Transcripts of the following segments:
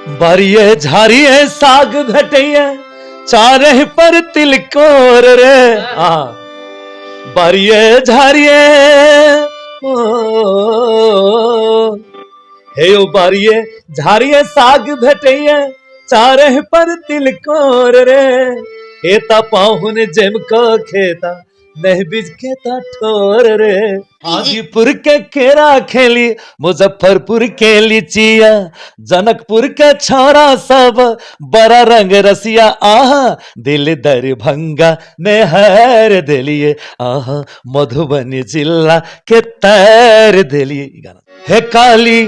बारिये झाड़िए साग भेटैया चारे पर तिलकोर रे। आ बारिये झाड़िए ओ हे यो बारिये झाड़िए साग भेटैया चारे पर तिलकोर रे। हेता पाहुन जेम क खेता नहीं बीज के ठोर रे। हाजीपुर के केरा खेली, मुजफ्फरपुर के लीचिया, जनकपुर के छोरा सब बड़ा रंग रसिया। आहा दिल दरभंगा में हर दिलिए, आहा मधुबनी जिला के तैर दिलिए। ई गाना हे काली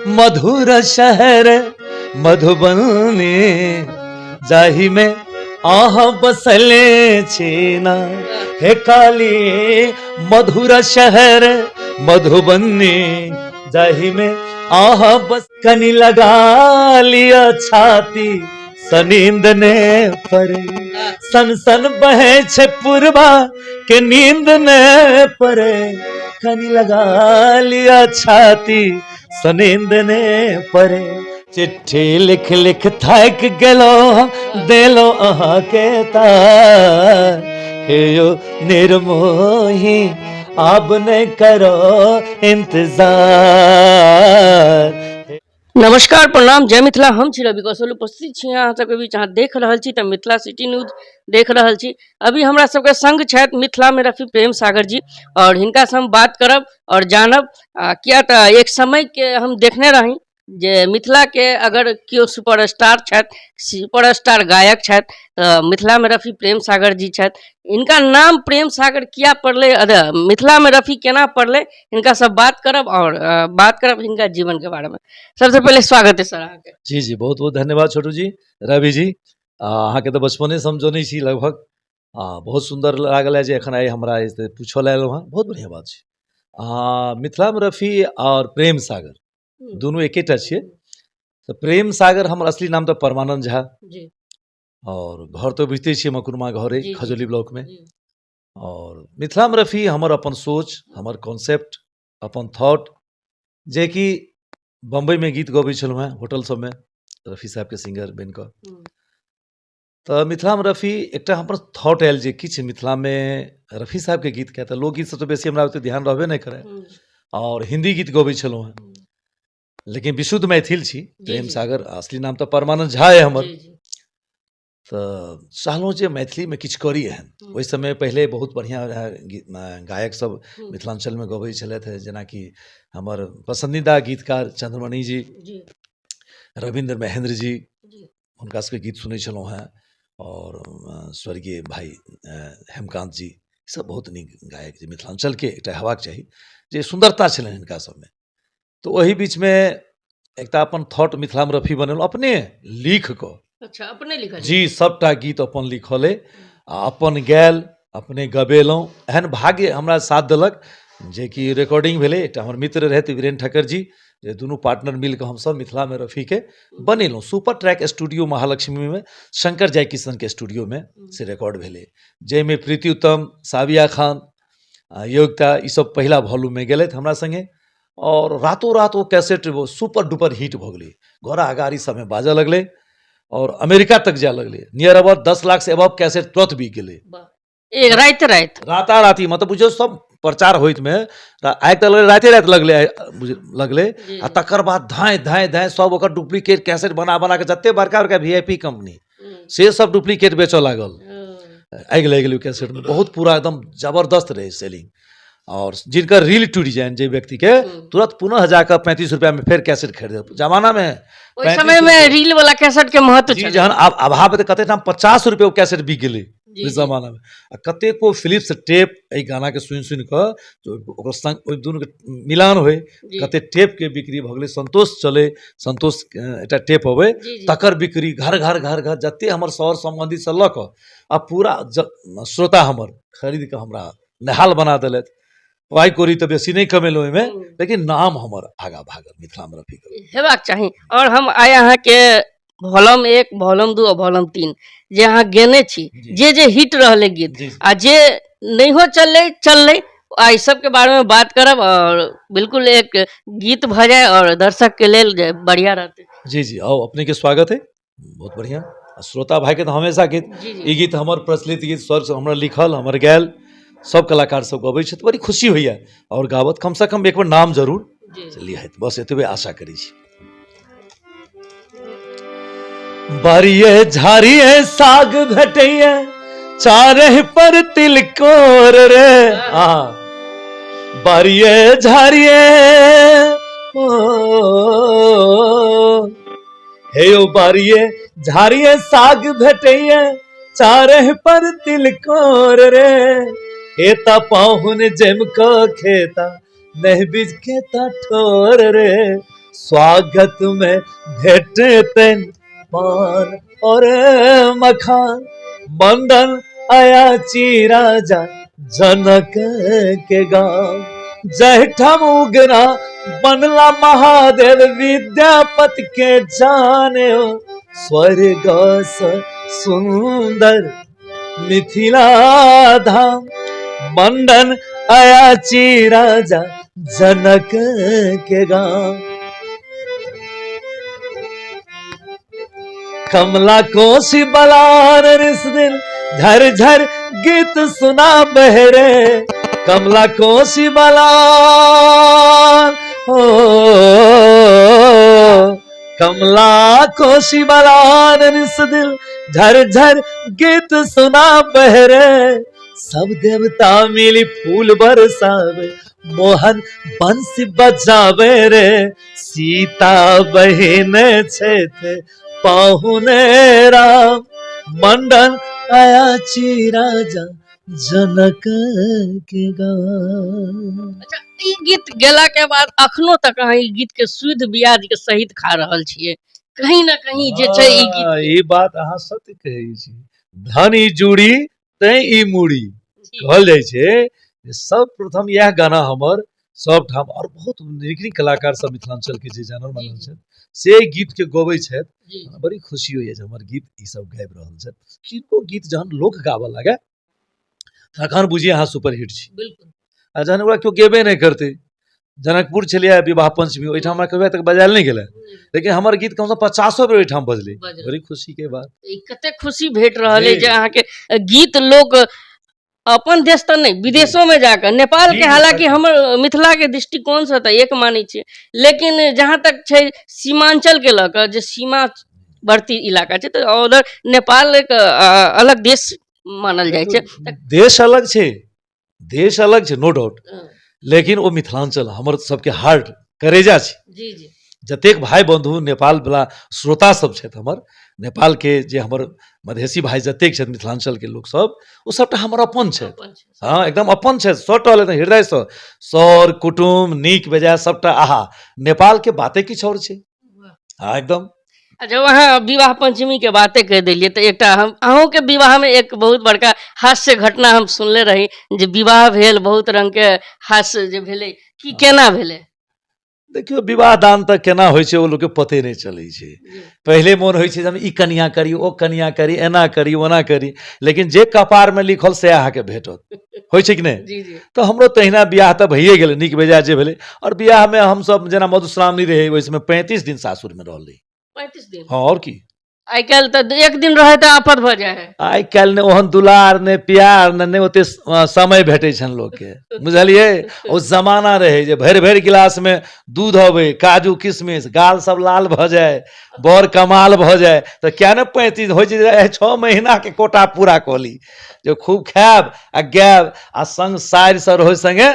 मधुर शहर मधुबनी, जाही में आहा बसले छीना। हे काली मधुर शहर मधुबनी, जाही में आहा बस कनी लगा लिया छाती सनींद ने परे। सन सन बहे छे पुरबा के नींद ने परे, कनी लगा लिया छाती सनींद ने परे। चिट्ठी लिख लिख थाक गेलो देलो अहाँ के तार, हे यो निर्मोही अब ने करो इंतजार। नमस्कार, प्रणाम, जय मिथिला। हम छी रवि कौशल, उपस्थित छी अहाँ सबके बीच। अहाँ देख रहल छी तऽ मिथिला सिटी न्यूज देख रहल छी। अभी हमरा सबके संग छथि मिथिला में रफी प्रेम सागर जी, और हिनका से हम बात करब और जानब, किया तऽ एक समय के हम देखने रही जे मिथिला के अगर केओ सुपरस्टार छथि, सुपरस्टार गायक छथि, तऽ मिथिला में रफी प्रेम सागर जी छथि। हिनका नाम प्रेम सागर किया पड़लै, मिथिला में रफी केना पड़लै, हिनका से बात करब और बात करब हिनका जीवन के बारे में। सबसे पहले स्वागत है सर अहाँके। जी जी, बहुत बहुत धन्यवाद छोटू जी, रवि जी। अहाँके तऽ बचपने से हम जनै छी लगभग। बहुत सुन्दर लागल है जे एखन आइ हमरा पूछऽ लए एलहुँ हँ, बहुत बढ़िआँ बात छै। मिथिला में रफी और प्रेम सागर दुनू एकेटा छियै। तऽ प्रेम सागर हमर असली नाम तऽ परमानंद झा जी। और घर तऽ बुझिते छियै मकुरमा घर अइ जी, जी। खजौली ब्लॉकमे। जी। और मिथिलामे रफी हमर अपन सोच, हमर कॉन्सेप्ट, अपन थॉट, जेकि बम्बईमे गीत गबै छलहुँ हेँ होटल सबमे रफी साहबके सिंगर बनि कऽ। तऽ मिथिलामे रफी एकटा हमर थॉट आयल जे किछु मिथिलामे रफी साहबके गीत किया तऽ लोकगीत सब तऽ बेसी हमरा ओते ध्यान रहबे नहि करय और हिन्दी गीत गबै छलहुँ हेँ, लेकिन विशुद्ध मैथिल छी प्रेम सागर, असली नाम तऽ परमानंद झा अइ हमर। जी, जी। तऽ चाहलहुँ जे मैथिलीमे किछु करी एहन। ओहि समय पहिले बहुत बढ़िआँ रहए गीत, गायक सब मिथिलाञ्चलमे गबै छलथि हेँ, जेनाकि हमर पसन्दीदा गीतकार चंद्रमणि जी, जी। रविन्द्र महेंद्र जी, जी। हुनका सबके गीत सुनै छलहुँ हेँ। और स्वर्गीय भाई हेमकान्त जी, सब बहुत नीक गायक जे मिथिलाञ्चलके एकटा हेबाक चाही जे सुन्दरता छलनि हिनका सबमे। तऽ ओहि बीचमे एकटा अपन थॉट मिथिलामे रफी बनेलहुँ अपने लिख कऽ। अच्छा, अपने लिखल? जी, सबटा गीत अपन लिखल अइ आ अपन गायल, अपने गबेलहुँ। एहन भाग्य हमरा साथ देलक जेकि रिकॉर्डिंग भेलै। एकटा हमर मित्र रहथि वीरेन्द्र ठाकुर जी, जे दुनू पार्टनर मिलकऽ हमसब मिथिलामे रफीके बनेलहुँ। सुपर ट्रैक स्टूडियो महालक्ष्मीमे शंकर जयकिशनके स्टूडियोमे से रिकॉर्ड भेलै, जाहिमे प्रीति उत्तम, साबिया खान, योगिता, ई सब पहिला वॉल्यूममे गेलथि हमरा सङ्गे। और रातों रात ओ कैसेट सुपर डुपर हिट भऽ गेलै, घोड़ा गाड़ी सबमे बाजऽ लगलै और अमेरिका तक जाय लगलै। नियर अबाउट 10 लाख से अबव कैसेट तुरंत बिक गेलै। एक राति राति राताराति, मतलब बुझियौ सब प्रचार होइत में आइ तक लगलै, राते राति लगलै, लगलै। जी, आ तकर बाद धाँय धाँय धाँय सब ओकर डुप्लीकेट कैसेट बना बना के जते बड़का बड़का वी I P company से सब डुप्लीकेट बेचऽ लागल। आगि लागि गेलै कैसेट में, बहुत पूरा एकदम जबरदस्त रहै सेलिंग। और जिनकर रील टूटि जाइन जे व्यक्ति के, तुरंत पुनः जाकऽ 35 रुपया में फेर कैसेट खरीदे जमाना में। ओहि समय में रील वाला कैसेट के महत्व जी, छलै। जहन आब अभाव तऽ कते ठाम 50 रुपये ओ कैसेट बिक गेलै जी, ओहि जी। जमाना में। आ कतेको फिलिप्स टेप एहि गाना के सुनि सुनि कऽ ओकर संग ओहि दुनू के मिलान होइ, जी। कते टेप के बिक्री भऽ गेलै। संतोष चलै, संतोष एकटा टेप अबै, जी, जी। तकर बिक्री घर घर घर घर जते हमर सर सम्बन्धी से लऽ कऽ आ पूरा श्रोता हमर खरीद कऽ हमरा नेहाल बना देलथि। पाइ कौड़ी तऽ बेसी नहि कमेलहुँ ओहिमे, लेकिन नाम हमर आगाँ भागल मिथिलामे रफी के। हेबाक चाही। और हम आइ अहाँके वॉल्यूम 1, वॉल्यूम 2 और वॉल्यूम 3 जे अहाँ गेने छी, जी। जे जे हिट रहलै गीत जी। आ जे नहियो चललै चललै, आ ई सबके बारेमे बात करब आओर बिल्कुल एक गीत भऽ जाय आओर दर्शकके लेल जे बढ़िआँ रहतै। जी जी, आउ, अपने के स्वागत है, बहुत बढ़िया। आ श्रोता भाई के तऽ हमेशा गीत, जी जी ई गीत हमर प्रचलित गीत, स्वर हमरा लिखल, हमर गायल, सब कलाकार सब गबै छथि, बड़ी खुशी होइए आओर गाबत कमसँ कम एक बेर नाम जरूर जी लिहत, बस एतबे आशा करै छी। बारिये झाड़िए साग भेटैए, चारह पर तिलकोर रे। आ बारिये झाड़िए, ओ हे यो, बारिये झाड़िए साग भेटैए, चारह पर तिलकोर रे। हेता पाहुन जम क खेता, नहीं बीज खेता ठोर रे। स्वागत में भेटतन पान और मखान, मंडन अयाची राजा जनक के गाँव। जहिठाम उगना बनला महादेव, विद्यापति के जाने हो, स्वर्ग से सुंदर मिथिला धाम, मंडन अयाची राजा जनक के गाँव। कमला कोसी बलान इस दिन झर झर गीत सुना बहरे, कमला कोसी बलान, हो कमला कोसी बलान इस दिल झर झर गीत सुना बहरे। सब देवता मिली फूल बरसावे, मोहन बंसी बजावे रे। सीता बहिन छे पाहुने राम, मंडन अयाची राजा जनक के गाँव। अच्छा, ई गीत गेला के बाद अखनो तक अहाँ ई गीत के शुद्ध ब्याज के सहित खा रहल छियै, कहीं ना कहीं जे छै ई गीत। हँ, ई बात अहाँ सत्य कहै छी, धन ई जुड़ी तैं ई मूड़ी कहल जाइ छै। जे सर्वप्रथम इएह गाना हमर सब ठाम, और बहुत नीक नीक कलाकार सब मिथिलांचल के जे जानल मानल छथि से एहि गीत के गबै छथि। हमरा बड़ी खुशी होइए जे हमर गीत ई सब गाबि रहल छथि। किनको गीत जहन लोक गाबऽ लागे तखन बुझिए अहाँ सुपरहिट छी। आ जहन ओकरा केओ गेबे नहि करतै, जनकपुर छलियै विवाह पंचमी, ओहिठाम हमरा कहियो तक बजायल नहि गेलै, लेकिन हमर गीत कमसँ 50 बेर ओहिठाम बजलै। बड़ी खुशी के बात। ई कते खुशी भेट रहल अइ जे अहाँके गीत लोक अपन देश तऽ नहि, विदेशोमे जाकऽ नेपालके, हालाँकि हमर मिथिलाके दृष्टिकोणसँ तऽ एक मानै छियै, लेकिन जहाँ तक छै सीमांचलके लऽ कऽ जे सीमावर्ती इलाका छै तऽ उधर नेपाल एक अलग देश मानल जाइ छै। देश अलग छै, देश अलग छै, नो डाउट, लेकिन ओ मिथिलांचल हमर सबके हार्ट करेजा छै। जी जी जतेक भाई बंधु नेपाल वाला श्रोता सब छथि, हमर नेपाल के जे हमर मधेसी भाई जतेक छथि, मिथिलांचल के लोक सब, ओ सबटा हमर अपन छथि। अपन छै। हँ, एकदम अपन छथि, सटल एकदम हृदयसँ, सर कुटुम्ब नीक बेजाय सबटा। आहा, नेपाल के बाते किछु आओर छै। हँ, एकदम। अच्छा, अहाँ विवाह पंचमी के बाते कहि देलियै तऽ एकटा हम अहूँके विवाहमे एक बहुत बड़का हास्य घटना हम सुनले रही जे विवाह भेल, बहुत रंगके हास्य जे भेलै, की केना भेलै? देखियौ, विवाह दान तऽ केना होइ छै ओ लोकके पते नहि चलै छै। पहिले मोन होइ छै जे हम ई कनिया करी, ओ कनिया करी, एना करी, ओना करी, लेकिन जे कपारमे लिखल से अहाँके भेटत, होइ छै कि नहि? जी जी तऽ हमरो तहिना बियाह तऽ भइए गेलै, नीक बेजाय जे भेलै। आओर बियाहमे हमसभ जेना मधुश्रावणी रहै, ओहि समय 35 दिन सासुरमे रहल रही। 35 दिन? हँ, आओर की। आइ काल्हि तऽ एक दिन रहै तऽ आफत भऽ जाइ है। आइ काल्हि ने ओहन दुलार, ने प्यार, ने ने ओते समय भेटै छनि लोकके, बुझलियै? ओ जमाना रहै जे भरि भरि गिलासमे दूध अबै, काजू किशमिश, गाल सब लाल भऽ जाय, बड़ कमाल भऽ जाय, तऽ किया ने 35 होइ छै जे 6 महीनाके कोटा पूरा कऽ ली, जे खूब खायब आ गायब आ संग सारि सर होइ सङ्गे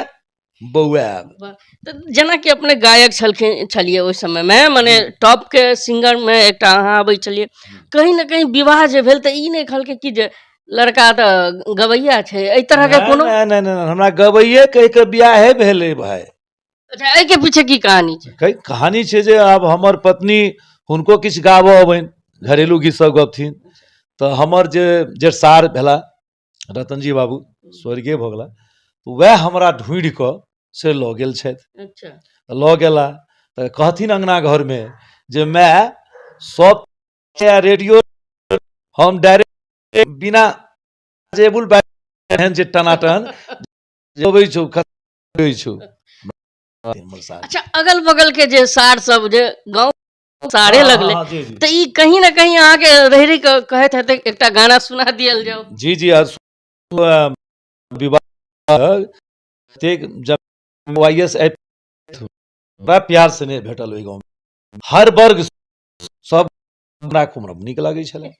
बौआयब। तऽ जेनाकि अपने गायक छलखिन छलियै ओहि समयमे, मने टॉपके सिंगरमे एकटा अहाँ अबै छलियै, कहीं ने कहीं विवाह जे भेल तऽ ई नहि कहलकै कि जे लड़का तऽ गवैया छै, एहि तरहके कोनो? नहि नहि नहि, हमरा गवैये कहि कऽ बियाहे भेलै भाय। अच्छा, एहिके पीछे की कहानी छै? कई कहानी छै जे आब हमर पत्नी, हुनको किछु गाबऽ अबनि, घरेलू गीत सब गबथिन, तऽ हमर जे जेठसार भेला रतनजी बाबू, स्वर्गीय भऽ गेला, वएह हमरा ढूँढि कऽ से लऽ गेल छथि। तऽ लऽ गेला तऽ कहथिन अङ्गना घरमे जे माय सब रेडियो, हम डायरेक्ट बिना जेबुल एहन जे टनाटन अबै छौ खबै छौ हमर सार। अच्छा, अगल बगल के जे सार सब जे गाँव सारे लगले, हाँ, जी जी। तऽ ई कहीं ने कहीं अहाँके रहि रहि कऽ कहैत हेतै एकटा गाना सुना दियल जाउ। जी जी, आ विवाह एतेक जब वाई एस बड़ा प्यार से नहि भेटल ओहि गाँवमे, हर वर्ग सब हमरा खूब नीक लागै छलै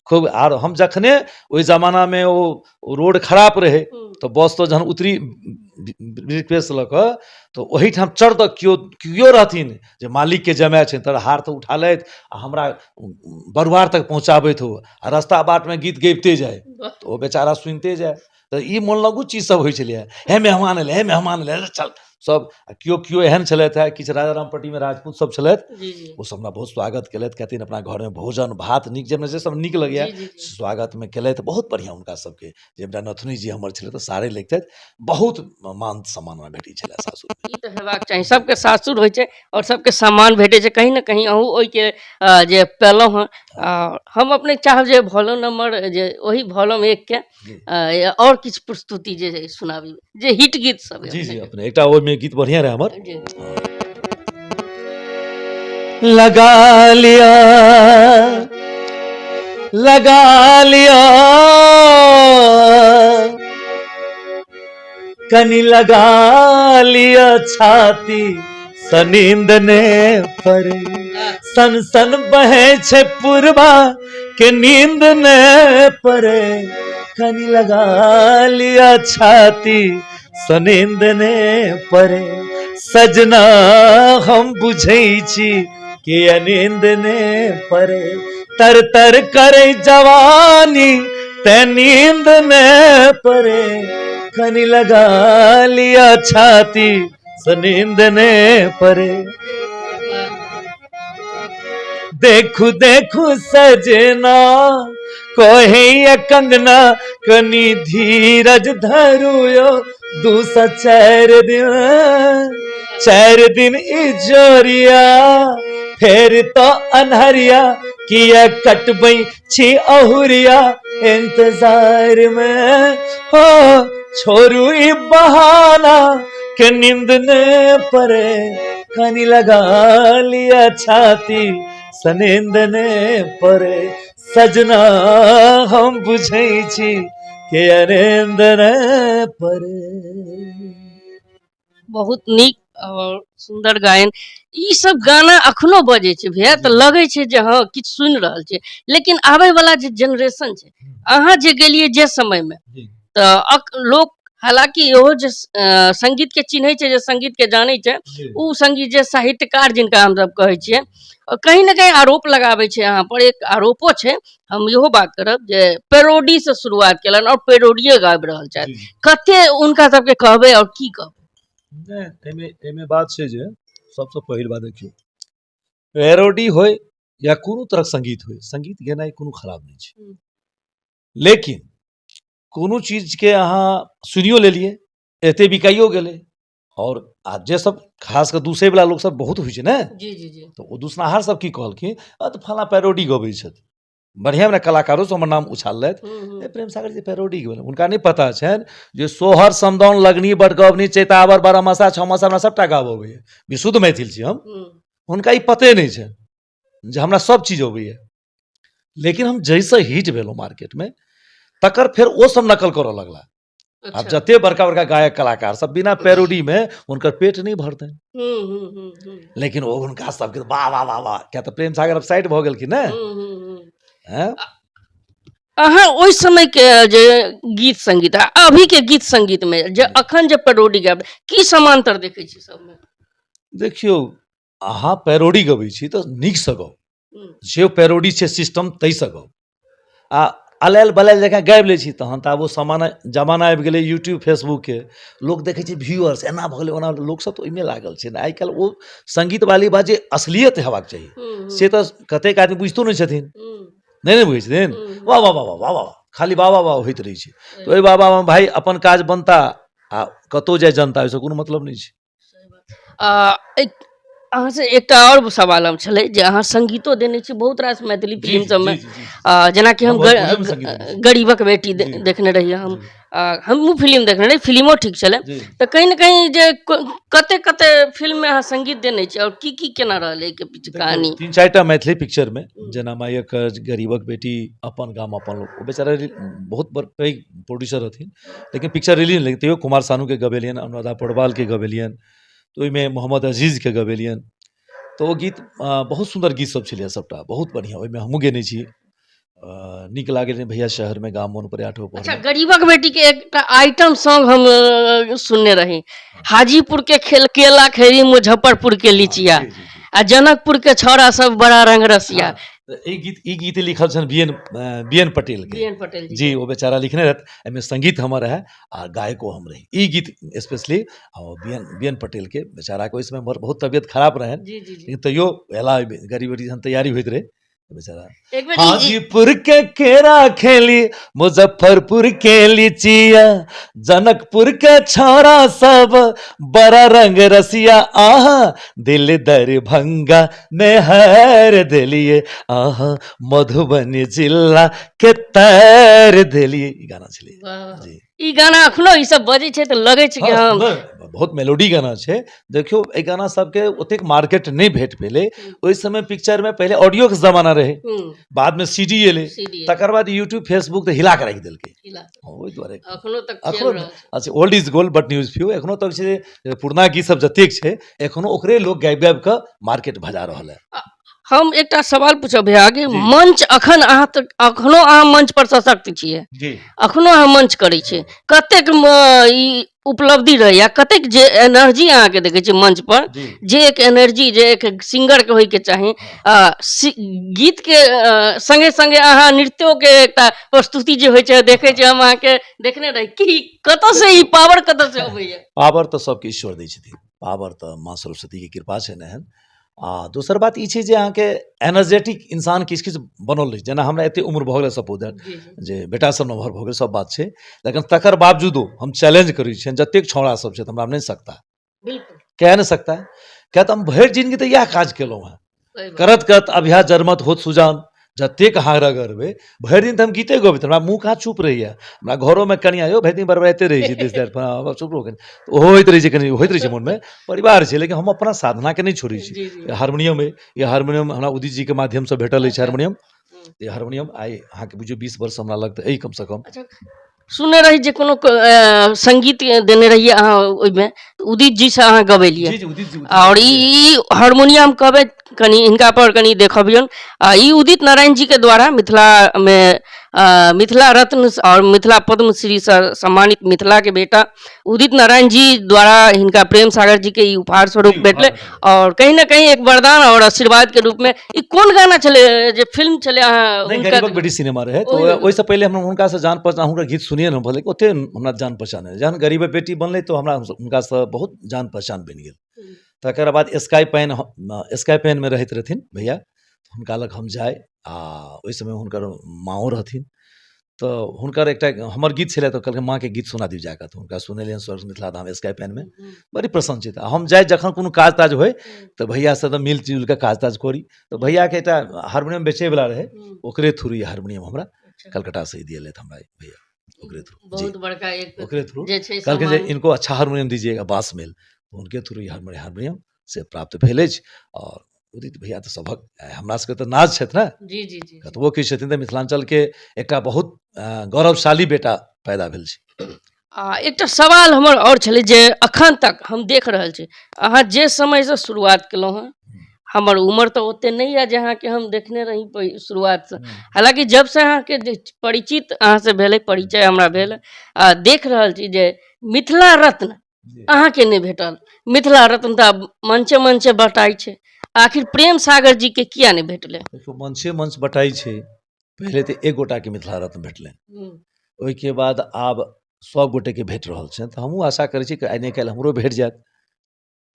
खूब। आर हम जखने ओहि जमानामे ओ रोड खराब रहै तऽ बस तऽ जहन उतरी ब्रिफकेस लऽ कऽ तऽ ओहिठाम चढ़ दऽ केओ केओ रहथिन जे मालिकके जमाए छनि तऽ हार तऽ उठा लैत आ हमरा बरुआर तक पहुँचाबैत हो आ रस्ता बाटमे गीत गबिते जाय तऽ ओ बेचारा सुनिते जाय। तऽ ई मोनलगू चीज सब होइ छलैए, हे मेहमान एलै, हे मेहमान एलै, चल सब। आ केओ केओ एहन छलथि हेँ, किछु राजा रामपट्टीमे राजपूत सब छलथि, जी जी ओ सब हमरा बहुत स्वागत केलथि, कहथिन अपना घरमे भोजन भात नीक जेना से सब नीक लगैए जी, जी, जी। स्वागतमे केलथि बहुत बढ़िआँ हुनका सबके। जे एकटा नथुनी जी हमर छलथि सारे लगितथि, बहुत मान सम्मान हमरा भेटै छलै सासुर। ई तऽ हेबाक चाही, सबके सासुर होइ छै आओर सबके सम्मान भेटै छै। कहीं ने कहीं अहूँ ओहिके जे पेलहुँ हँ। आ हम अपने चाहब जे वॉल्यूम नंबर जे ओहि वॉल्यूम 1 के आओर किछु प्रस्तुति जे सुनाबी जे हिट गीत सब। जी जी, अपने एकटा ओहिमे गीत बढ़िआँ रहै हमर। जी। लगा लिया लगा लिया कनी लगा लिया छाती सनींद ने परे, सन सन बहे छे पुरबा के नींद ने परे, कनी लगा लिया छाती सनींद ने परे, सजना हम बुझै छी कि अनींद ने परे, तर तर करे जवानी ते नींद ने परे, कनी लगा लिया छाती सनींद ने परे। देखू देखू सजना कहे कंगना कनी धीरज धरू यो 2 से 4 दिन, 4 दिन इजोरिया फेर तो अनहरिया किया कटबै छी अहुरिया इंतजार में, हो छोरू ई बहाना के नींद ने परे, कनी लगा लिया छाती सनींद ने परे, सजना हम बुझै छी के अनिंद ने परे। बहुत नीक और सुन्दर गायन। ई सब गाना अखनो बजै छै भैया तऽ लगै छै जे हँ किछु सुनि रहल छै, लेकिन आबै वाला जे जेनरेशन छै, अहाँ जे गेलियै जे समय मे तऽ लोक हालांकि इहो जे संगीत के चिन्है छै, जे संगीत के जानै छै, ओ संगीत जे साहित्यकार जिनका हमसब कहै छियै, कहीं ने कहीं आरोप लगाबै छै अहाँ पर। एक आरोपो छै, हम इहो बात करब जे पेरोडी से शुरुआत केलनि और पेरोडिये गाबि रहल छथि, कते हुनका सबके कहबै और की कहबै? नहि, एहिमे बात छै जे सबसँ पहिल बात देखियौ, पेरोडी होय या कोनो तरहक संगीत होय, संगीत गेनाइ कोनो खराब नहि छै, लेकिन कोनो चीजके अहाँ सुनियो लेलियै, एते बिकाइयो गेलै, और आ जे सब खास कऽ दूसरे वाला लोक सब बहुत होइ छै ने, जी जी जी तऽ ओ दूसनाहार सब की कहलखिन, तऽ फलाँ पैरोडी गबै छथि, बढ़िआँ बढ़िआँ कलाकारो सब हमर नाम उछाललथि, ए प्रेम सागर जी पैरोडी गबै, हुनका नहि पता छनि जे सोहर समदाउन लगनी बटगबनी चैतावर बारहमासा छमासा हमरा सबटा गाबऽ अबैए, विशुद्ध मैथिल छी हम, हुनका ई पते नहि छनि जे हमरा सब चीज अबैए। लेकिन हम जाहिसँ हिट भेलहुँ मार्केटमे तकर फेर ओ सब नकल करऽ लगला। आब जते बड़का बड़का गायक कलाकार सब बिना पैरोडीमे हुनकर पेट नहि भरतनि, लेकिन ओ हुनका सबके वाह वाह वाह वाह, किया तऽ प्रेम सागर अब साइड भऽ गेलखिन ने। अहाँ ओहि समयके जे गीत संगीत आ अभीके गीत संगीतमे जे अखन जे पैरोडी गायब, की समांतर देखै छी सबमे? देखियौ, अहाँ पैरोडी गबै छी तऽ नीकसँ गाउ, जे पैरोडी छै सिस्टम ताहिसँ गाउ, आ अलायल बलायल जकाँ गाबि लै छी तहन तऽ आब ओ जमाना आबि गेलै यूट्यूब फेसबुकके, लोक देखै छै व्यूअर्स एना भऽ गेलै ओना, लोकसब तऽ ओहिमे लागल छै ने। आइ काल्हि ओ संगीत वाली बात जे असलियत हेबाक चाही से तऽ कतेक आदमी बुझितो नहि छथिन, नहि ने बुझै छथिन, वाह वाह वाह वाह वाह खाली वाह वाह वाह होइत रहै छै। तऽ ओहि वाह वाहमे भाय अपन काज बनता आ कतहु जाय जनता, ओहिसँ कोनो मतलब नहि छै। एक अहाँसँ एकटा आओर सवाल हम छलै जे अहाँ सङ्गीतो देने छी बहुत रास मैथिली फिल्म सबमे, जेनाकि हम हम भोजपुरियोमे सङ्गीत देने छी। गरीबक बेटी देखने रहियै हम, हमहूँ फिल्म देखने रही, फिल्मो ठीक छलै। तऽ कहीं ने कहीं जे कते कते फिल्ममे अहाँ सङ्गीत देने छी आओर की की केना रहल एहिके पीछे कहानी? 3-4टा मैथिली पिक्चरमे, जेना मायक कर्ज, गरीबक बेटी, अपन गाम अपन लोक, ओ बेचारा बहुत बड़ पैघ प्रोड्यूसर रहथिन, लेकिन पिक्चर रिलीज नहि, तैयो कुमार सानूके गबेलियनि, अनुराधा पौडवालके गबेलियनि, तऽ ओहिमे मोहम्मद अजीजके गबेलियनि। तऽ ओ गीत बहुत सुन्दर गीत सब छलैए सबटा, बहुत बढ़िआँ, ओहिमे हमहूँ गेने छी, नीक लागै रहै भैया शहरमे गाम मोन पड़ै आठो पहर। अच्छा, गरीबक बेटीके एकटा आइटम सॉन्ग हम सुनने रही, हाजीपुर के खेल केला खेरी मुजफ्फरपुर के लीचिया, आ जनकपुर के छौड़ा सब बड़ा रंग रसिया। ई गीत, ई गीत लिखल छनि बी एन पटेल के। बी एन पटेल जी। जी, ओ बेचारा लिखने रहथि, एहिमे संगीत हमर रहै आ गायको हम रही। ई गीत स्पेशली बी एन पटेल के, बेचाराके ओहि समय बहुत तबियत खराब रहनि, जी, जी, जी। लेकिन तैयो अयला, गरीब बेटी जहन तैयारी होइत रहै बेचारा। एक बेर हाजीपुर के केरा खेली, मुजफ्फरपुर के लीचिया, जनकपुर के छौड़ा सब बड़ा रंग रसिया, आहा दिल दरभंगा में हर देलिए, आहा मधुबनी जिला के तैर देलिए। ई गाना छलै। वाह। जी। ई गाना अखनो ई सब बजै छै तऽ लगै छै कि हँ, हम सुन्दर, बहुत मेलोडी गाना छै। देखियौ, एहि गाना सबके ओतेक मार्केट नहि भेट पेलै। ओहि समय पिक्चरमे पहिले ऑडियोके जमाना रहै, बादमे सी डी एलै, CD तकर बाद यूट्यूब फेसबुक तऽ हिला कऽ राखि देलकै। हिला। हँ, ओहि दुआरे अखनो तक चलि अखनो रहल छै। अच्छा, old is gold but news few. एखनो तक छै जे पुरना गीत सब जतेक छै, एखनो ओकरे लोक गाबि गाबि कऽ मार्केट भजा रहल है। हम एकटा सवाल पूछब भैया कि जी। मंच अखन अहाँ तक, अखनो अहाँ मंच पर सशक्त छियै, जी, अखनो अहाँ मंच करै छियै, कतेक ई उपलब्धि रहैया, कतेक जे एनर्जी अहाँके देखै छियै मंच पर, जी, जे एक एनर्जी जे एक सिंगरके होइके चाही, गीतके संगे संगे अहाँ नृत्योके एकटा प्रस्तुति जे होइ छै देखै छियै हम, अहाँके देखने रही, की कतऽसँ ई पावर कतऽसँ अबैया? पावर तऽ सबके ईश्वर दै छथिन, पावर तऽ माँ सरस्वतीके कृपा छै एहन। आ दोसर बात ई छै जे अहाँके एनर्जेटिक इंसान किछु किछु बनल रहै छै। जेना हमरा एते उम्र भऽ गेल सपोज that जे बेटा सब नमहर भऽ गेल, सब बात छै, लेकिन तकर बावजूदो हम चैलेंज करै छियनि जतेक छौड़ा सब छै, हमरा नहि सकता, किया नहि सकता, किया तऽ हम भरि जिनगी तऽ इएह काज केलहुँ हेँ। करत करत अभ्यास जरमत होत सुजान, जतेक अहाँ रगड़बै भरि दिन तऽ हम गीते गबैत, हमरा मुँह कहाँ चुप रहैए। हमरा घरोमे कनिया यौ भरि दिन बड़बड़ाइते रहै छै, this that, चुप रहू कनि, ओहो होइत रहै छै, कनि होइत रहै छै मोनमे, परिवार छै, लेकिन हम अपना साधनाके नहि छोड़ै छी। हारमोनियम अइ, ई हारमोनियम हमरा उदित जीके माध्यमसँ भेटल अछि हारमोनियम। ई हारमोनियम आइ अहाँके बुझियौ 20 वर्ष हमरा लग तऽ अइ कमसँ कम। अच्छा, सुनने रही जे कोनो संगीत देने रहियै अहाँ ओहिमे, उदित जी से अहाँ गबेलियै। जी, जी, उदित जी, और ई हारमोनियम कहबै कनि हिनका पर कनि देखबियौन। आ ई उदित नारायण जी के द्वारा मिथिला मे मिथिला रत्न और मिथिला पद्मश्री से सम्मानित मिथिला के बेटा उदित नारायण जी द्वारा हिनका प्रेम सागर जी के ई उपहार स्वरूप भेटलै, और कहीं ना कहीं एक वरदान और आशीर्वाद के रूप में। ई कोन गाना छलै जे फिल्म छलै अहाँ नहि, हुनका? गरीबक बेटी सिनेमा रहै, तऽ ओहिसँ पहिले हम हुनकासँ जान पहचान, हुनकर गीत सुनिए ने भले ओते हमरा जान पहचान नहि। जहन गरीबक बेटी बनलै तऽ हमरा हुनकासँ बहुत जान पहचान बनि गेल। तकर बाद स्काई पेनमे रहैत रहथिन भैया, हुनका लग हम जाइ, आ ओहि समय हुनकर माँओ रहथिन, तऽ हुनकर एकटा हमर गीत छलै, तऽ कहलकै माँके गीत सुना दियौ जाकऽ, तऽ हुनका सुनेलियनि स्वर्ग मिथिला धाम स्काई पेनमे, बड़ी प्रसन्नचित। आ हम जाइ जखन कोनो काज ताज होइ तऽ भैयासँ तऽ मिल जुलि कऽ काज ताज करी, तऽ भैयाके एकटा हारमोनियम बेचैवला रहै, ओकरे थ्रू ई हारमोनियम हमरा कलकत्तासँ ई दिएलथि हमरा भैया, ओकरे थ्रू जी, बहुत बड़का एक ओकरे थ्रू जे छै कहलखिन जे सम्मान। इनको अच्छा हारमोनियम दीजिएगा बाँस मेल, हुनके थ्रू ई हारमोनियम से प्राप्त भेल अछि। आओर उदित भैया तऽ सभक हमरा सबके तऽ नाज छथि ने, जी, जी, जी। कतबो किछु छथिन तऽ मिथिलाञ्चलके एकटा बहुत गौरवशाली बेटा पैदा भेल छै। आ एकटा सवाल हमर आओर छलै जे अखन तक हम देख रहल छी अहाँ जे समयसँ शुरुआत केलहुँ हेँ, हमर उम्र तऽ ओते नहि यऽ जे अहाँके हम देखने रही शुरुआतसँ, हालाँकि जबसँ अहाँके जे परिचित अहाँसँ भेलै, परिचय हमरा भेल, आ देख रहल छी जे मिथिला रत्न अहाँके नहि भेटल। मिथिला रत्न तऽ आब मंचे मंचे बटाइ छै, आखिर प्रेम सागर जी के किया नहि भेटलै? देखियौ, मंचे मंच बटाइ छै, पहिले तऽ एक गोटाके मिथिला रत्न भेटलनि, ओहिके बाद आब सब गोटेके भेट रहल छनि, तऽ हमहूँ आशा करै छी कि आइ नहि काल्हि हमरो भेट जायत,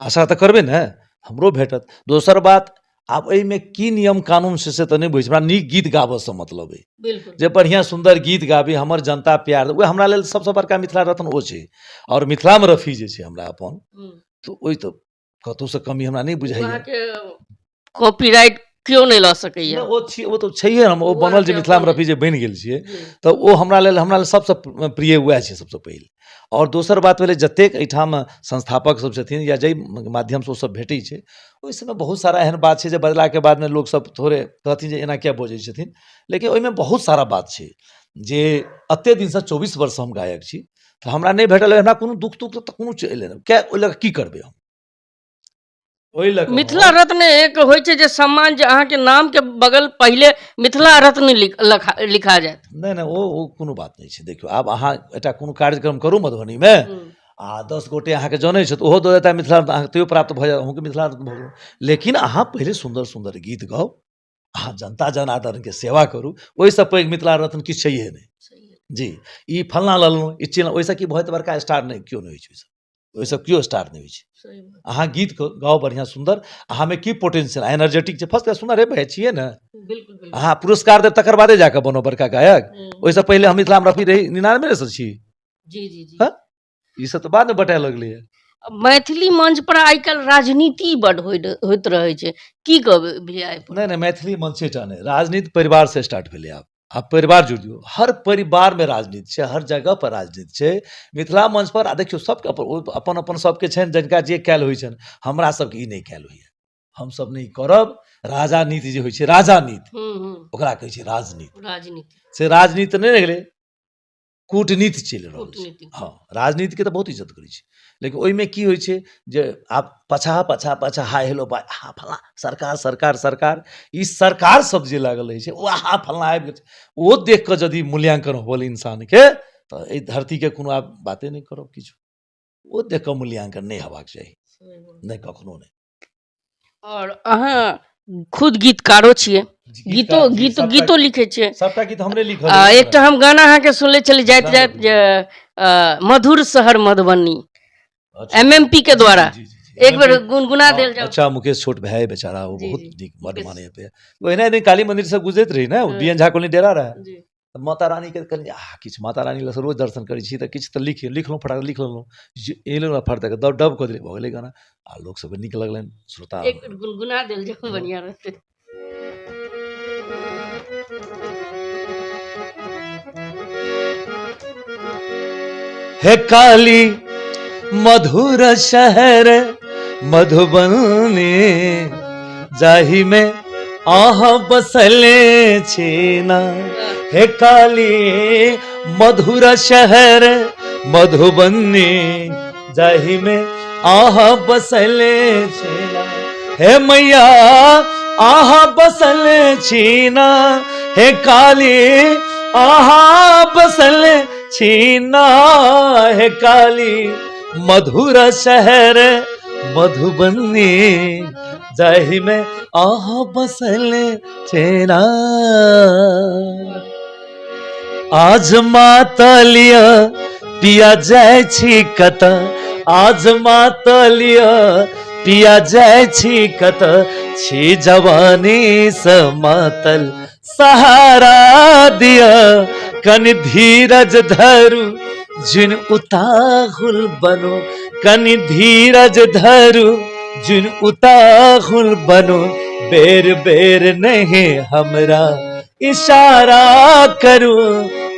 आशा तऽ करबै ने हमरो भेटत। दोसर बात, आब एहिमे की नियम कानून छै से तऽ नहि बुझै छी, हमरा नीक गीत गाबऽसँ मतलब अइ, जे बढ़िआँ सुन्दर गीत गाबी, हमर जनता प्यार, ओ हमरा लेल सबसँ बड़का मिथिला रत्न ओ छै। आओर मिथिलामे रफी जे छै हमरा अपन, तऽ ओहि तऽ कतहुसँ कमी हमरा नहि बुझाइए। अहाँके कॉपीराइट केओ नहि लऽ सकैया। नहि, ओ छी, ओ तऽ छैहे। हम ओ ओ बनल जे अहाँके मिथिलामे अपन रफी जे बनि गेल छियै, जी। तऽ ओ हमरा लेल सबसँ प्रिय उएह छै सबसँ पहिल। आओर दोसर बात भेलै, जतेक एहिठाम संस्थापक सब छथिन या जाहि माध्यमसँ ओसब भेटै छै, ओहि सबमे बहुत सारा एहन बात छै जे बजलाके बादमे लोकसब थोड़े कहथिन जे एना किया बजै छथिन, लेकिन ओहिमे बहुत सारा बात छै जे एते दिनसँ 24 वर्ष हम गायक छी, तऽ हमरा नहि भेटल, हमरा कोनो दुःख तुख तऽ कोनो चीज एलै नहि। किया ओहि लऽ कऽ की करबै हम ओहि लऽ कऽ? मिथिला रत्न एक होइ छै जे सम्मान, जे अहाँके नाम के बगल पहिले मिथिला रत्न लिखा जायत। नहि नहि, ओ ओ कोनो बात नहि छै। देखियौ, आब अहाँ एकटा कोनो कार्यक्रम करू मधुबनीमे आ 10 गोटे अहाँके जनै छथि, ओहो दऽ देता मिथिला रत्न अहाँके, तैयो प्राप्त भऽ जायत, अहूँके मिथिला रत्न भऽ गेल। लेकिन अहाँ पहिले सुन्दर सुन्दर गीत गाउ, अहाँ जनता जनार्दनके सेवा करू, ओहिसँ पैघ मिथिला रत्न किछु छैहे नहि जी। ई फल्लाँ लऽ लेलहुँ, ई चिल्लाँ, ओहिसँ की भऽ जेतै? बड़का स्टार नहि केओ नहि होइ छै ओहिसँ, ओहिसँ केओ स्टार नहि होइ छै। अहाँ गीत गाउ बढ़िआँ सुन्दर, अहाँमे की पोटेंशियल एनर्जेटिक छै, फर्स्ट क्लास सुन्दर। हे भाइ, छियै ने? बिल्कुल बिल्कुल। अहाँ पुरस्कार देब तकर बादे जाकऽ बनब बड़का गायक। ओहिसँ पहिले हम मिथिलामे रफी रही, 99सँ छी। जी जी जी हँ? ई सब तऽ बादमे बटाए लगलैए। मैथिली मंच पर आइ काल्हि राजनीति बड होइत रहै छै, की कहबै भैया एहिपर? नहि नहि, मैथिली मंचे टा नहि, राजनीति परिवारसँ स्टार्ट भेलै। आब आब परिवार जोड़ि दियौ, हर परिवारमे राजनीति छै, हर जगह पर राजनीति छै। मिथिला मंच पर आ देखियौ, सबके अपन ओ अपन अपन सबके छनि, जिनका जे कयल होइ छनि। हमरा सबके ई नहि कयल होइए, हमसब नहि करब। राजा नीति जे होइ छै, राजा नीति, हूँ हूँ ओकरा कहै छै राजनीति। राजनीति। से राजनीति नहि रहि गेलै, कूटनीति चलि रहल छै। कूटनीति। हँ, राजनीतिके तऽ बहुत इज्जत करै छै, लेकिन ओहिमे की होइ छै जे आब पाछा पाछा पाछा हाय हेलो बाय, हा फलाँ सरकार सरकार सरकार, ई सरकार सब जे लागल रहै छै, ओ हा फलाँ आबि गेल छै, ओ देख कऽ यदि मूल्यांकन होल इंसानके, तऽ एहि धरतीके कोनो आब बाते नहि करब किछु। ओ देख कऽ मूल्यांकन नहि हेबाक चाही, नहि, कखनो नहि। आओर अहाँ खुद गीतकारो छियै, गीतो गीतो गीतो लिखै छियै? सबटा गीत हमरे लिखल। आ एकटा हम गाना अहाँके सुनले छली जाइत जाइत जे मधुर शहर मधुबनी, एमएमपी के द्वारा, एक बेर गुनगुना देल जाओ। अच्छा, मुकेश छोट भाई बेचारा, वो जी, बहुत जी। नीक बड मुकेश। माने पे। ओहिना एक दिन काली मंदिर से गुजरैत रही ने, हँ। बी एन झा कॉलोनी डेरा रहे, जी तऽ माता रानीके कहलियै, आह, किछु माता रानी लग रोज दर्शन करै छी, तऽ किछु तऽ लिख लिखलहुँ, फटाक लिख लेलहुँ जे एलहुँ, फट दऽ डब कऽ देलियै, भऽ गेलै गाना आ लोक सबके नीक लगलनि, श्रोता। एक बेर गुनगुना देल जाओ, बढ़िया रहतै। हे काली मधुर शहर मधुबनी, जाहि में अहाँ बसले छी ना। हे काली मधुर शहर मधुबनी, जाहि में अहाँ बसले छी ना। हे मैया, अहाँ बसल छी ना। हे काली, अहाँ बसल छी ना। हे काली मधुर शहर मधुबनी, जाहि में अहाँ बसल छी ना। आज मातलिया पिया जाइ छी कत, आज मातलिया पिया जाइ छी कत, छी जवानी से मातल सहारा दिया। कनि धीरज धरू जिन उताहुल बनो, कनि धीरज धरू जिन उताहुल बनो, बेर बेर नहीं हमरा इशारा करू,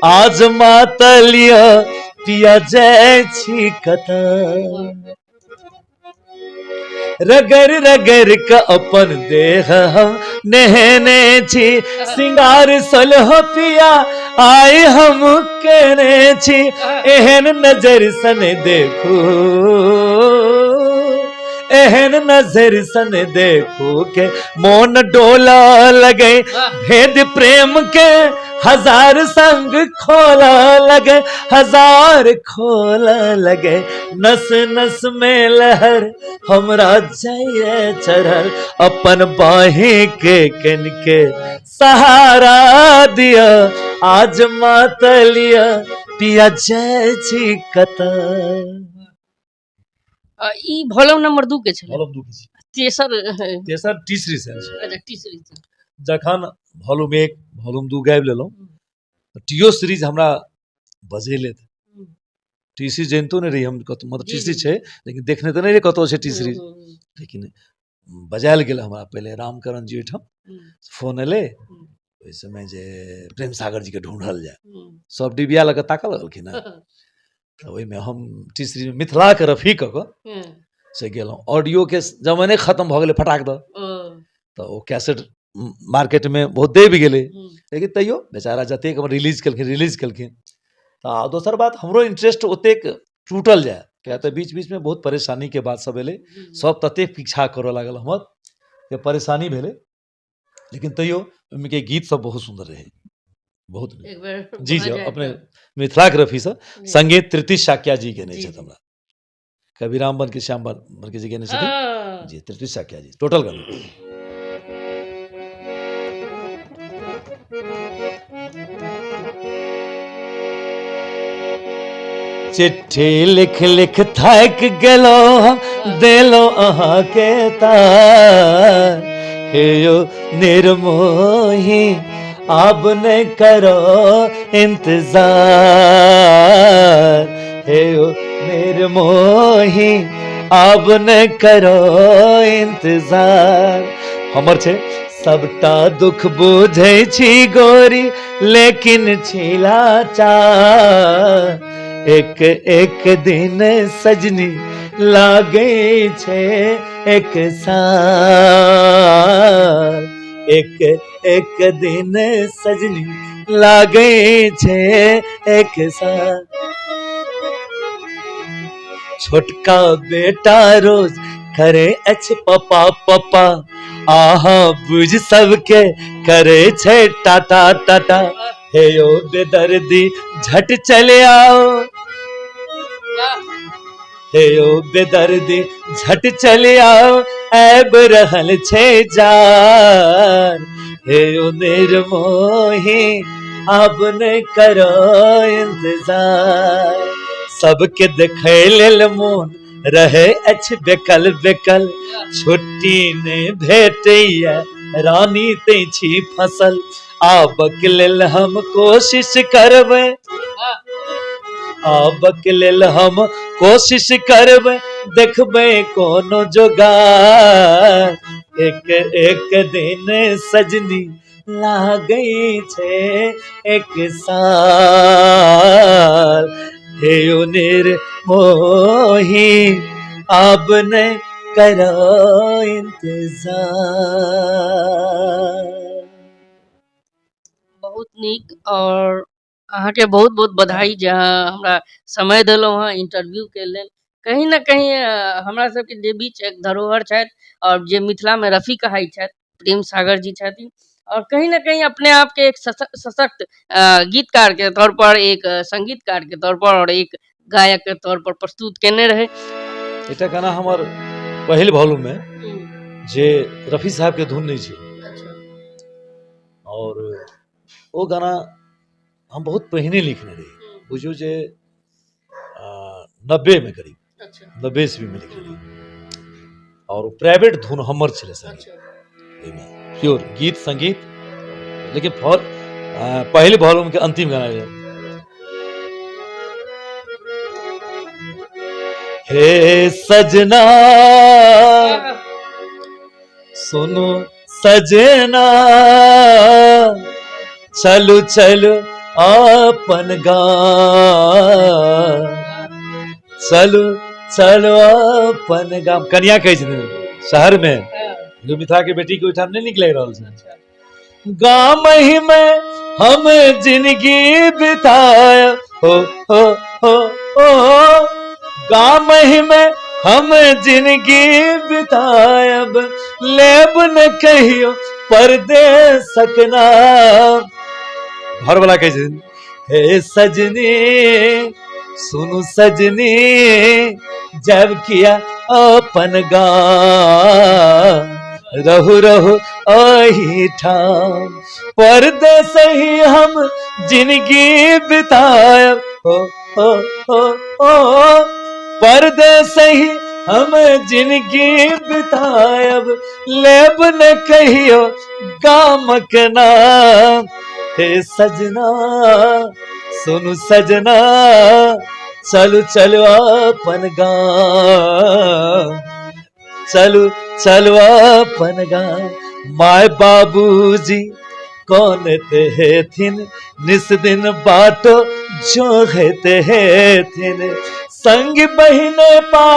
आज मातलिया पिया जाय छी कत। रगर रगर का अपन देह हम नहने छी, सिंगार सलह पिया आइ हम केने छी, एहन नजर सन देखू, एहन नजर सन देखू के मोन डोला लगे, भेद प्रेम के हजार संग खोला लगे, हजार खोला लगे, नस नस में लहर हमरा जाइए चढ़ल, अपन बाही के कनके सहारा दिया, आज मातलिया पिया जाय छी कत। ई वॉल्यूम नंबर 2 के छलै? वॉल्यूम 2 के छै। तेसर? तेसर टी सीरीज छै। अच्छा, टी सीरीज। जखन वॉल्यूम 1 वॉल्यूम 2 गाबि लेलहुँ, टीओ सीरीज हमरा बजेलथि। टी सीरीज जनितो नहि रही हम कतहु, मतलब जी, टी सीरीज जी। छै लेकिन देखने तऽ नहि रही कतहु छै टी हूँ, सीरीज। हूँ, हूँ, लेकिन बजायल गेल हमरा पहिले रामकरण जी ओहिठाम हूँ, फोन एलै हूँ, ओहि समय जे प्रेम सागर जीके ढूँढल जाय। हूँ, सब डिबिया लऽ कऽ ताकऽ लगलखिन हेँ। तऽ ओहिमे हम टी सीरीजमे मिथिलाके रफी कऽ कऽ से गेलहुँ। ऑडियोके जमाने खतम भऽ गेलै फटाक दऽ, तऽ ओ कैसेट मार्केटमे बहुत दबि गेलै। लेकिन तैयो बेचारा जतेक हमर रिलीज केलखिन रिलीज केलखिन। तऽ दोसर बात हमरो इंटरेस्ट ओतेक टूटल जाय, किया तऽ बीच बीचमे बहुत परेशानीके बात सब एलै, सब ततेक पीछा करऽ लागल हमर जे परेशानी भेलै। लेकिन तैयो ओहिमे गीत सब बहुत सुन्दर रहै, बहुत नीक। एक बेर जी भऽ जी जाय अपने तऽ। मिथिलाके रफीसँ जी। संगीत तृतीय शाक्या जी गेने जी, छथि जी। हमरा, कवि राम बन के श्याम बन के जी गेने छथिन। हँ। जी, तृतीय शाक्या जी टोटल गाना। चिट्ठी लिख लिख थाकि गेलो हम, देलो अहाँके तार, हे यो निर्मोही आब नहि करो इंतजार, हे यो निर्मोही आब नहि करो इंतजार। हमर छै सबटा दुख बुझै छी गोरी लेकिन छी लाचार, एक एक दिन सजनी लागै छै एक साल, एक एक दिन सजनी लागै छै एक साल। छोटका बेटा रोज करे अछि पपा पपा, आहा बुझ सबके करे छै टाटा टाटा, हे यो बेदर्दी झट चले आओ, हे यो बेदर्दी झट चले आओ, आबि रहल छै जार, हे यो निर्मोही आब नहि करो इंतजार। सबके देखै लेल मोन रहे अछि बेकल बेकल, छुट्टी नहि भेटैया रानी तै छी फसल, आबक लेल हम कोशिश करबै, आबक लेल हम कोशिश करबै, देखबै कोनो जोगार, एक एक दिन सजनी लागै छै एक साल, हे यो निर्मोही आब नहि करो इंतजार। बहुत नीक, और अहाँके बहुत बहुत बधाई जे अहाँ हमरा समय देलहुँ हँ इंटरव्यू के लेल। कहीं ना कहीं हमरा सबके जे बीच एक धरोहर छथि और जे मिथिलामे रफी कहाइ छथि, प्रेम सागर जी छथिन, और कहीं ना कहीं अपने आप के एक सशक्त गीतकार के तौर पर, एक संगीतकार के तौर पर और एक गायक के तौर पर प्रस्तुत केने रहे। एकटा गाना हमर पहिल वॉल्यूम में जे रफी साहब के धुन नहीं छै, और ओ गाना हम बहुत पहिने लिखने रही, बुझियौ जे 90 में करीब, 90 ईस्वी में लिखने रही, और ओ प्राइवेट धुन हमर छलै संगीत, ओहिमे प्योर गीत संगीत, लेकिन पहिल वॉल्यूम के अंतिम गाना रहै। हे सजना सुनो सजना, चलू चलू अपन गाम, चलू चलू अपन गाम। कनिया कहै छथिन शहर में जो मिथिला के बेटी के ओहिठाम नहि नीक लागि रहल छै, गाम ही में हम जिंदगी बिताए, हो हो हो हो, गाम ही में हम जिंदगी बितायब, लेब न कहियो परदेसक नाम। घरवला कहै छथिन हे सजनी सुनु सजनी, जब किया अपन गाम, रहु रहु ओही ठाम, परदेस ही हम जिंदगी बितायब, हो हो हो हो, परदेस ही हम जिंदगी बितायब, लेब न कहियो गामक नाम। हे सजना सुनु सजना, चलू चलू अपन गाम, चलू चलू अपन गाम। माय बाबूजी कौनते हेथिन, निस दिन बाटो जोहते हेथिन, संग बहिने पा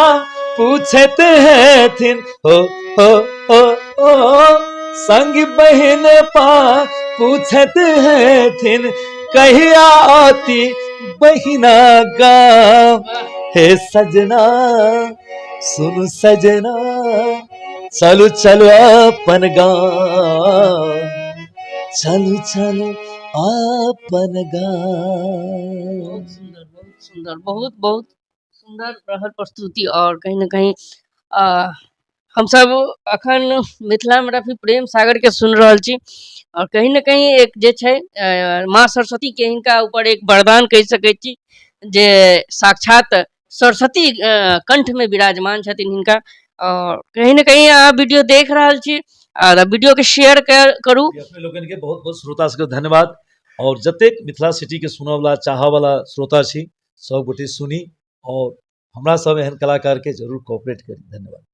पूछते हेथिन, हो हो हो हो, संग बहिने पा पूछते हेथिन, कहिया आती बहिना गाम। हे सजना सुन सजना, चलू चलू अपन गाम, चलू चलू अपन गाम। बहुत सुंदर, बहुत सुंदर, बहुत बहुत सुंदर रहल प्रस्तुति। और कहीं ना कहीं हमसब अखन मिथिला में रफी प्रेम सागर के सुन रहल छी और कहीं ना कहीं एक जे छै माँ सरस्वती के हिनका ऊपर एक वरदान कहि सकै छी जे साक्षात सरस्वती कंठ में विराजमान छथिन हिनका। और कहीं ना कहीं अहाँ वीडियो देख रहल छी और वीडियो के शेयर करू। अपने लोगन के बहुत बहुत श्रोता सबके धन्यवाद। और जतेक मिथिला सिटी के सुनऽवला चाहऽवला श्रोता छी सब गोटे सुनी और हमरा सब एहन कलाकार के जरूर कोऑपरेट करी। धन्यवाद।